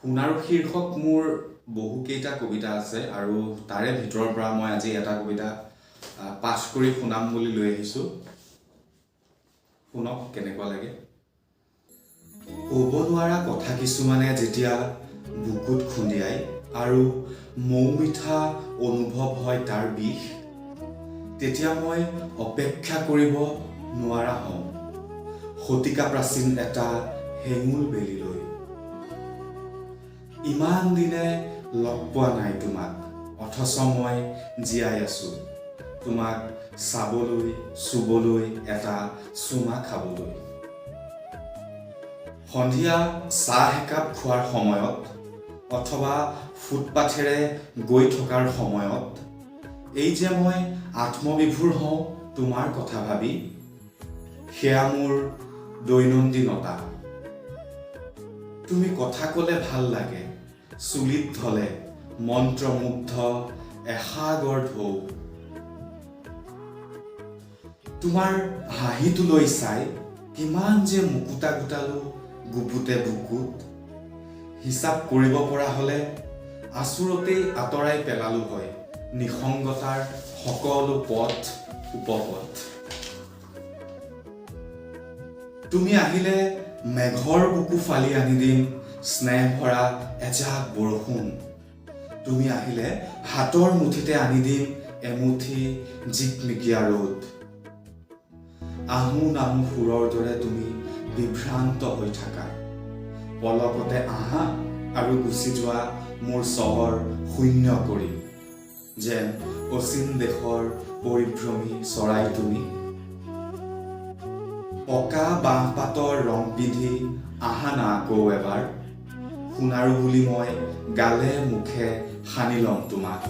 সোণাৰু শীৰ্ষক মোৰ বহুকেইটা কবিতা আছে আৰু তাৰে ভিতৰৰ পৰা মই আজি এটা কবিতা পাঠ কৰি শুনাম বুলি লৈ আহিছোঁ। শুনক কেনেকুৱা লাগে। ক'ব নোৱাৰা কথা কিছুমানে যেতিয়া বুকুত খুন্দিয়াই আৰু মৌ মিঠা অনুভৱ হয় তাৰ বিষ, তেতিয়া মই অপেক্ষা কৰিব নোৱাৰা হওঁ শতিকা প্ৰাচীন এটা হেঙুল বেলিলৈ। ইমান দিনে লগ পোৱা নাই তোমাক, অথচ মই জীয়াই আছো তোমাক চাবলৈ, চুবলৈ, এটা চুমা খাবলৈ। সন্ধিয়া চাহ একাপ খোৱাৰ সময়ত অথবা ফুটপাথেৰে গৈ থকাৰ সময়ত এই যে মই আত্মবিভোৰ হওঁ তোমাৰ কথা ভাবি, সেয়া মোৰ দৈনন্দিনতা। তুমি কথা ক'লে ভাল লাগে, চুলিত ঢলে মন্ত্ৰমুগ্ধ এসাগৰ ঢৌ। তোমাৰ হাঁহিটোলৈ চাই কিমান যে মুকুতা গোটালো গুপুতে বুকুত, হিচাপ কৰিব পৰা হ'লে আচোৰতেই আঁতৰাই পেলালো হয় নিসংগতাৰ সকলো পথ উপপথ। তুমি আহিলে মেঘৰ বুকু ফালি আনি দিম স্নেহ ভৰা এজাক বৰষুণ। তুমি আহিলে হাতৰ মুঠিতে আনি দিম এমুঠি জিকমিকীয়া ৰ'দ। আহোঁ নাহোঁ সুৰৰ দৰে তুমি বিভ্ৰান্ত হৈ থাকা, পলকতে আহা আৰু গুচি যোৱা মোৰ চহৰ শূন্য কৰি, যেন অচিন দেশৰ পৰিভ্ৰমী চৰাই তুমি। পকা বাঁহপাতৰ ৰং পিন্ধি আহা না আকৌ এবাৰ, সোণাৰু বুলি মই গালে মুখে সানি ল'ম তোমাক।